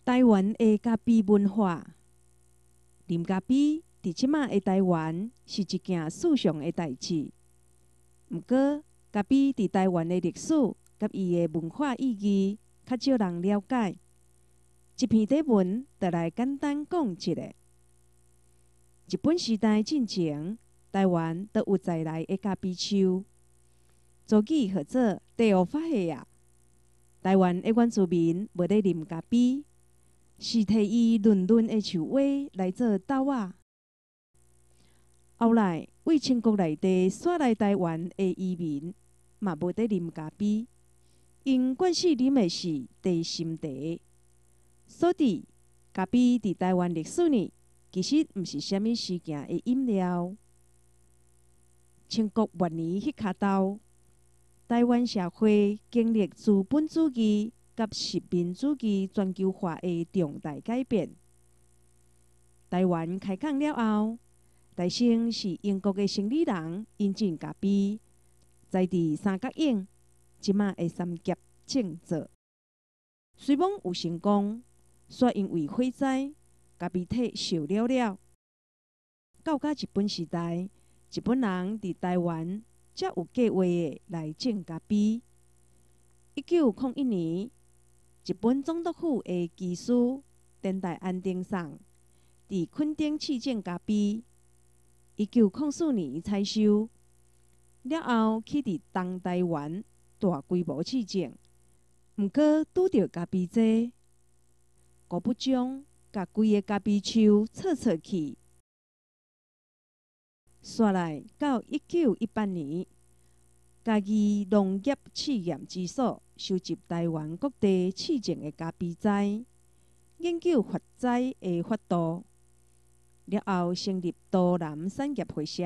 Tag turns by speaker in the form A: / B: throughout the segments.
A: 台灣的咖啡文化，啉咖啡佇這馬的台灣是一件時尚的代誌。毋過，咖啡佇台灣的歷史佮伊的文化意義，較少人了解。這篇短文就來簡單講一下。日本時代進前，台灣就有在來的咖啡樹，俗語號做茶予發歲仔。台灣的原住民無咧啉咖啡，是提伊嫩嫩的樹芽來做豆仔。後來，對清國內地徙來台灣的移民嘛無咧啉咖啡，𪜶慣勢啉的是低心茶。所以，咖啡佇台灣歷史呢，其實毋是啥物稀奇的飲料。清國末年彼跤頭，台灣社會經歷資本主義佮殖民主義全球化的重大改變。台灣開港了後，台先是英國的生理人引進咖啡，栽佇三角湧，這馬的三峽種做。雖罔有成功，煞因為火災，咖啡體燒了了。到甲日本時代，日本人佇台灣才有計劃的來種咖啡。1901年，日本總督府的技師田代安定桑佇墾丁試種咖啡。1904年採收了後，去佇東台灣大規模試種，毋過拄著咖啡災，孤不將共規个咖啡樹挫挫去。煞來到1918年，嘉義農業試驗之所收集台灣各地試種的咖啡栽，研究發栽的法度，了後成立都南產業會社，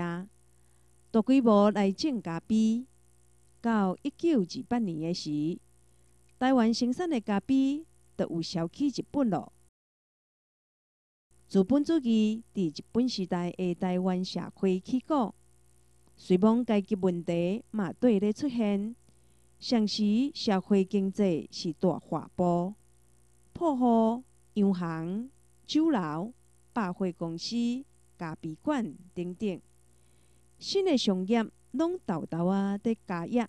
A: 大規模來種咖啡。到1928年的時，台灣生產的咖啡就有銷去日本囉。資本主義佇日本時代的台灣社會起鼓，雖罔階級問題嘛綴咧出現，雙時社會經濟是大滑坡，鋪戶、洋行、酒樓、百貨公司、咖啡館等等，新的商業攏沓沓仔佇加入。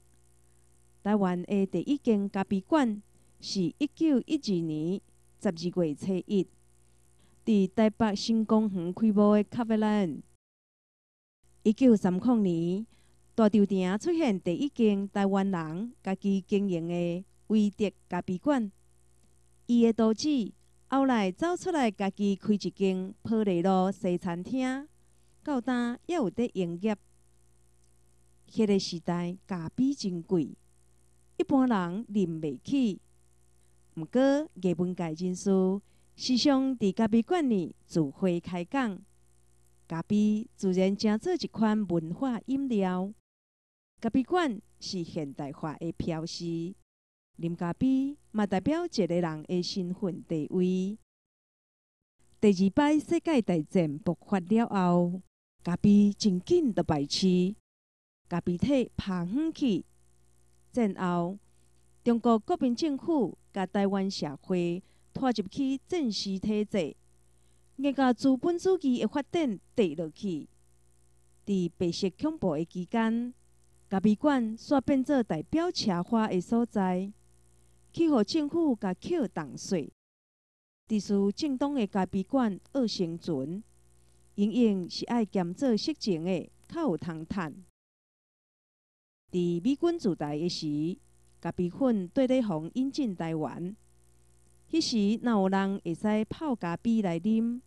A: 台灣的第一間咖啡館是1912年12月初一，佇台北新公園開幕的咖啡蘭。1930年，大稻埕出現第一間台灣人家己經營的維德咖啡館。伊的徒子後來走出來，家己開一間波麗路西餐廳，到今猶有佇營業。彼个時代咖啡真貴，一般人啉袂起。毋過藝文界人士時常佇咖啡館裡聚會開講，咖啡自然成做一款文化飲料。咖啡館是現代化的標識，啉咖啡嘛代表一个人的身份地位。第二擺世界大戰爆發了後，咖啡真緊就敗市，咖啡體拋遠去。戰後，中國國民政府共台灣社會拖入去戰時體制，硬共資本主義的發展綴落去。佇白色恐怖的期間，咖啡館煞變做代表奢華的所在，去予政府共扣重稅。支持政黨的咖啡館欲生存，永遠是愛兼做色情的，較有通趁。佇美軍駐台的時，咖啡粉綴咧予引進台灣。彼時若有人會使泡咖啡來啉，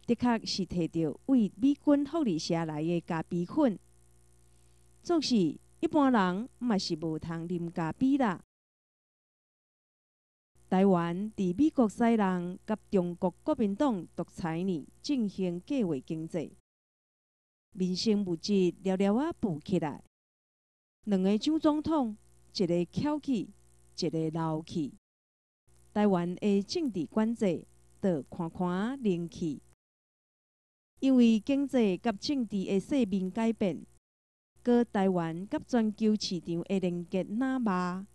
A: 的確是提著對美軍福利社來的咖啡粉。總是一般人嘛是無通啉咖啡啦。台灣佇美國西人佮中國國民黨獨裁呢進行計劃經濟，民生物質了了仔富起來。兩个蔣總統，一个翹去，一个老去。台灣的政治管制就寬寬冷去，因為經濟佮政治的世面改變，閣台灣佮全球市場的連結若肉，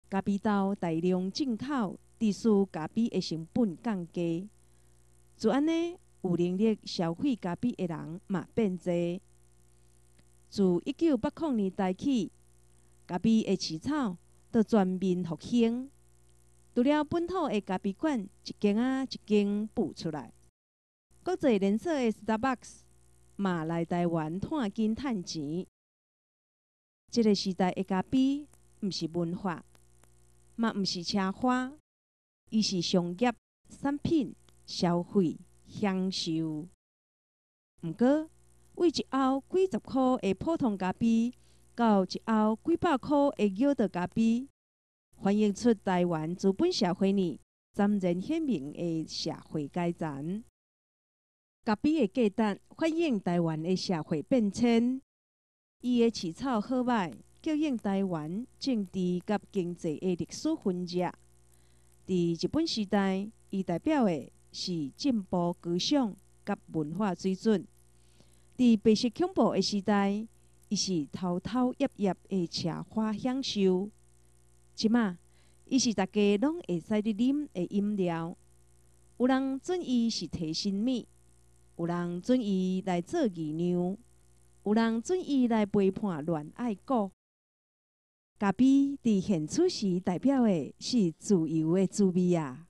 A: 咖啡豆大量進口，致使咖啡的成本降低。就按呢，有能力消費咖啡的人嘛變濟。自1980年代起，咖啡的市場就全面復興，除了本土的咖啡館一間仔一間浮出來，國際連鎖的 Starbucks 嘛來台灣湠筋趁錢。這个時代的咖啡，毋是文化，嘛毋是奢華，伊是商業產品、消費、享受。毋過，對一甌幾十箍的普通咖啡，到一甌幾百箍的搖豆咖啡，反映出台灣資本社會呢嶄然顯明的社會階層。咖啡的價值反映台灣的社會變遷，伊的市場好䆀，叫應台灣政治佮經濟的歷史痕跡。佇日本時代，伊代表的是進步高尚佮文化水準；佇白色恐怖的時代，伊是偷偷掖掖的奢華享受。這馬，伊是逐家攏會使咧啉的飲料。有人準伊是提神物，有人準伊來做議量，有人準伊來陪伴戀愛股。咖啡佇現此時代表的是自由的滋味啊！